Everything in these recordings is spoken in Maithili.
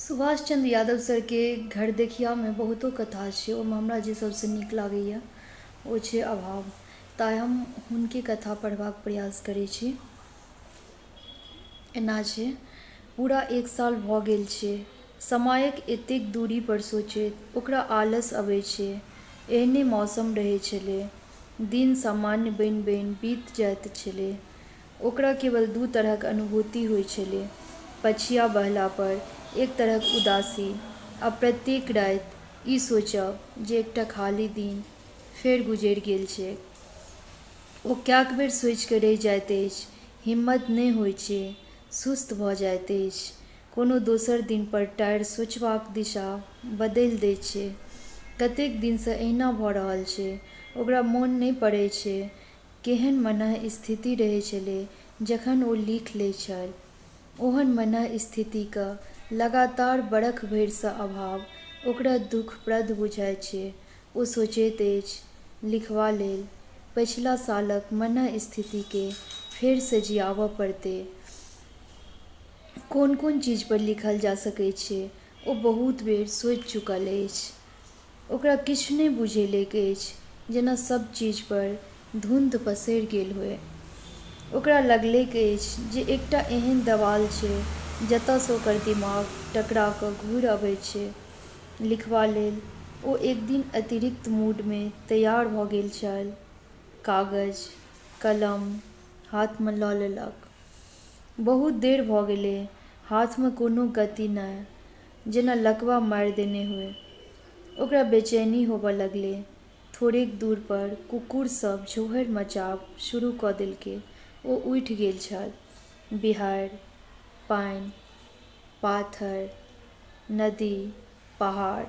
सुभाष चन्द्र यादव सरके घरदेखियामे बहुतो कथा छै। ओहिमे हमरा जे सभसँ नीक लागैए ओ छै अभाव। ताहि हम हुनके कथा पढ़बाक प्रयास करै छी। एना छै, पूरा एक साल भऽ गेल छै। समयक एतेक दूरी पर सोचैत ओकरा आलस अबैत छै। एहने मौसम रहैत छलै। दिन सामान्य बनि-बनि बीति जाइत छलै। ओकरा केवल दू तरहक अनुभूति होइत छलै: पछिया बहला पर एक तरहक उदासी आ प्रत्येक राति ई सोचब जे एकटा खाली दिन फेर गुजरि गेल छैक। ओ कएक बेर सोचि कऽ रहि जाइत अछि। हिम्मत नहि होइत छै। सुस्त भऽ जाइत अछि। कोनो दोसर दिन पर टारि सोचबाक दिशा बदलि दैत छै। कतेक दिनसँ एहिना भऽ रहल छै, ओकरा मोन नहि पड़ैत छै केहन मनःस्थिति रहैत छलै जखन ओ लिखि लैत छल। ओहन मनःस्थितिक लगातार बरख भरिसँ अभाव ओकरा दुखप्रद बुझाइत छै। ओ सोचैत अछि, लिखबा लेल पछिला सालक मनःस्थितिकेँ फेरसँ जिआबय पड़तै। कोन-कोन चीज पर लिखल जा सकैत छै, ओ बहुत बेर सोचि चुकल अछि। ओकरा किछु नहि बुझेलैक अछि, जेना सभ चीज पर धुंध पसरि गेल होइ। ओकरा लगलैक अछि जे एकटा एहन देबाल छै जतयसँ ओकर दिमाग टकरा कऽ घुरि अबैत छै। लिखबा लेल ओ एक दिन अतिरिक्त मूडमे तैयार भऽ गेल छल। कागज, कलम हाथमे लऽ लेलक। बहुत देर भऽ गेलै, हाथमे कोनो गति नहि, जेना लकवा मारि देने होइ। ओकरा बेचैनी होबय लगलै। थोड़ेक दूर पर कुकुर सभ झौहरि मचाब शुरू कऽ देलकै। ओ उठि गेल छल। बिहाड़ि, पानि, पाथर, नदी, पहाड़,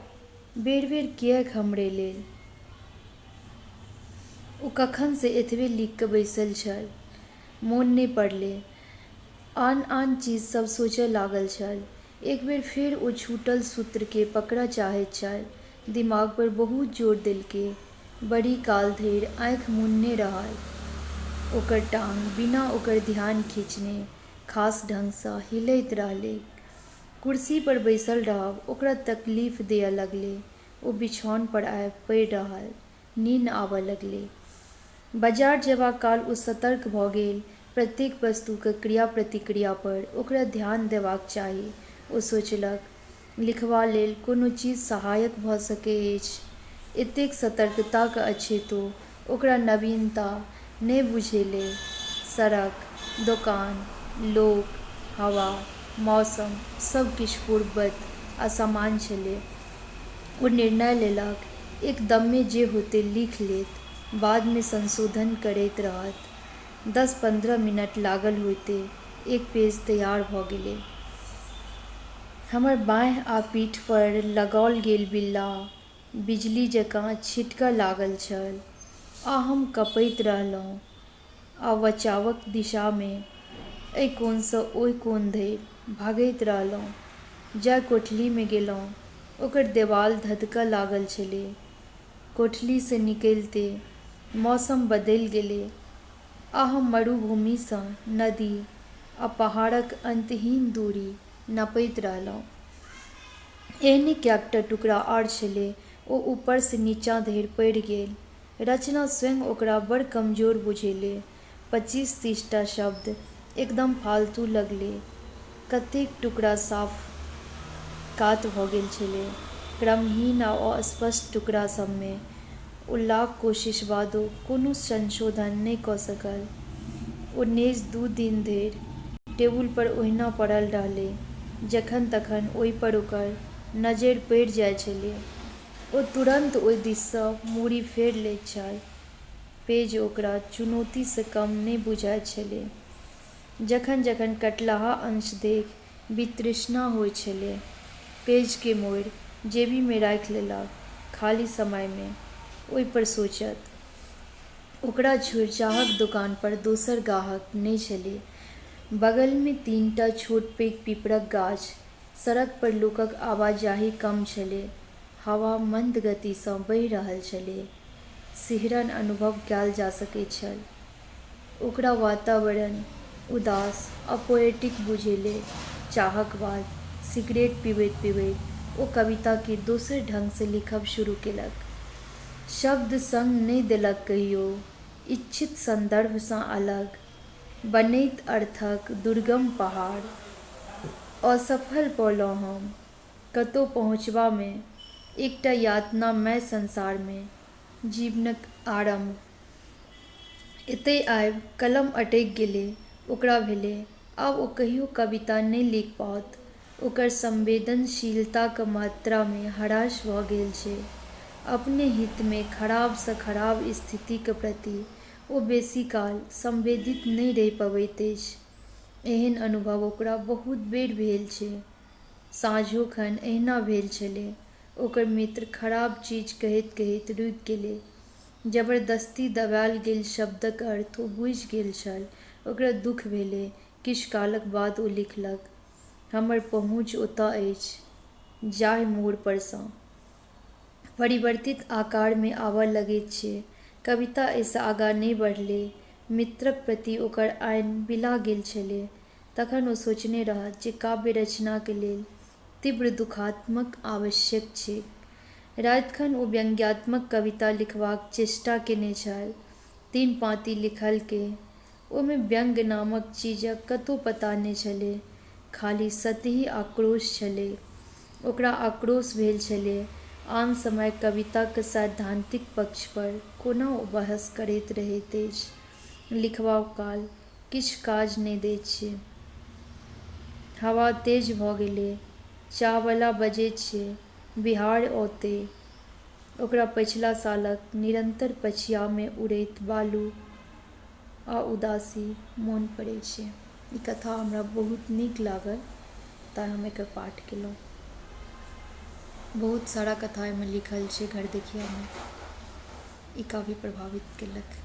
बेर-बेर किएक हमरे लेल? ओ कखनसँ एतबे लिखि कऽ बैसल छल। मोन नहि पड़लै। आन-आन चीज सभ सोचय लागल छल। एक बेर फेर ओ छूटल सूत्रकेँ पकड़य चाहैत छल। दिमाग पर बहुत जोर देलकै। बड़ी काल धरि आँखि मुनने रहल। ओकर टांग बिना ओकर ध्यान खिंचने खास ढंगसँ हिलैत रहलैक। कुर्सी पर बैसल रहब ओकरा तकलीफ देअय लगलै। ओ बिछाओन पर आबि पड़ि रहल। निन्न आबय लगलै। बजार जेबा काल ओ सतर्क भऽ गेल। प्रत्येक वस्तुक क्रिया-प्रतिक्रिया पर ओकरा ध्यान देबाक चाही, ओ सोचलक। लिखबा लेल कोनो चीज सहायक भऽ सकैत अछि। एतेक सतर्कताक अछैतो ओकरा नवीनता नहि बुझेलै। सड़क, दोकान, लोक, हवा, मौसम सभ किछु पूर्ववत आ समान छलै। ओ निर्णय लेलक, एकदमे जे होयतै लिखि लेत, बादमे संशोधन करैत रहत। 10-15 मिनट लागल होयतै, एक पेज तैयार भऽ गेलै। हमर बाँहि आ पीठ पर लगाओल गेल बिल्ला बिजली जकाँ छिटकय लागल छल आ हम कँपैत रहलहुँ आ बचावक दिशामे एहि कोनसँ ओहि कोन धरि भागैत रहलहुँ। जाहि कोठलीमे गेलहुँ, ओकर देबाल धधकय लागल छलै। कोठलीसँ निकलिते मौसम बदलि गेलै आ हम मरुभूमिसँ नदी आ पहाड़क अंतहीन दूरी नपैत रहलहुँ। एहने कएकटा टुकड़ा आर छलै। ओ ऊपरसँ नीचाँ धरि पढ़ि गेल। रचना स्वयं ओकरा बड़ कमजोर बुझेलै। 25-30 टा शब्द एकदम फालतू लगलै। कतेक टुकड़ा साफ कात भऽ गेल छलै। क्रमहीन आ अस्पष्ट टुकड़ा सभमे ओ लाख कोशिश बादो कोनो संशोधन नहि कऽ सकल। ओ मेज 2 दिन धरि टेबुल पर ओहिना पड़ल रहलै। जखन-तखन ओहि पर ओकर नजरि पड़ि जाइत छलै, ओ तुरंत ओहि दिससँ मूड़ी फेरि लैत छल। पेज ओकरा चुनौतीसँ कम नहि बुझाइत छलै। जखन-जखन कटलाहा अंश देखि वितृष्णा होइत छलै, पेजकेँ मोड़ि जेबीमे राखि लेलक। खाली समयमे ओहि पर सोचत। ओकरा छोड़ि चाहक दोकान पर दोसर गाहक नहि छलै। बगलमे तीनटा छोट-पैघ पीपरक गाछ। सड़क पर लोकक आवाजाही कम छलै। हवा मंद गतिसँ बहि रहल छलै। सिहरन अनुभव कयल जा सकैत छल। ओकरा वातावरण उदास आ पोएटिक बुझेलै। चाहक बाद सिगरेट पिबैत-पिबैत ओ कविताकेँ दोसर ढंगसँ लिखब शुरू केलक। शब्द संग नहि देलक कहियो। इच्छित संदर्भसँ अलग। बनैत अर्थक दुर्गम पहाड़। असफल पौलहुँ हम। कतौ पहुँचबामे। एकटा यातनामय संसारमे। जीवनक आरम्भ। एतय आबि कलम अटकि गेलै। ओकरा भेलै, आब ओ कहियो कविता नहि लिखि पाओत। ओकर संवेदनशीलताक मात्रामे ह्रास भ गेल छै। अपने हितमे खराबसँ खराब स्थितिक प्रति ओ बेसी काल संवेदित नहि रहि पबैत अछि। एहन अनुभव ओकरा बहुत बेर भेल छै। साँझोखन एहिना भेल छलै। ओकर मित्र खराब चीज कहैत-कहैत रुकि गेलै। जबरदस्ती दबायल गेल शब्दक अर्थ ओ बुझि गेल छल। ओकरा दुख भेलै। किछु कालक बाद ओ लिखलक, हमर पहुँच ओतय अछि, जाहि मोड़ परसँ। परिवर्तित आकारमे आबय लगैत छै। कविता एहिसँ आगाँ नहि बढ़लै। मित्रक प्रति ओकर आनि बिला गेल छलै। तखन ओ सोचने रहत जे काव्य-रचनाक लेल तीव्र दुखात्मक आवश्यक छैक। रातिखन ओ व्यंग्यात्मक कविता लिखबाक चेष्टा केने छल। तीन पाँती लिखलकै। ओहिमे व्यंग्य नामक चीजक कतौ पता नहि छलै। खाली सतही आक्रोश छलै। ओकरा आक्रोश भेल छलै, आन समय कविताक सैद्धान्तिक पक्ष पर कोना ओ बहस करैत रहैत अछि। लिखबा काल किछु काज नहि दैत छै। हवा तेज भ गेलै। चाहबला बजैत छै, बिहाड़ि औतै। ओकरा पछिला सालक निरंतर पछियामे उड़ैत बालु आ उदासी मोन पड़ैत छै। ई कथा हमरा बहुत नीक लागल, तैँ हम एकर पाठ केलहुँ। बहुत सारा कथा एहिमे लिखल छै घरदेखियामे। ई काफी प्रभावित केलक।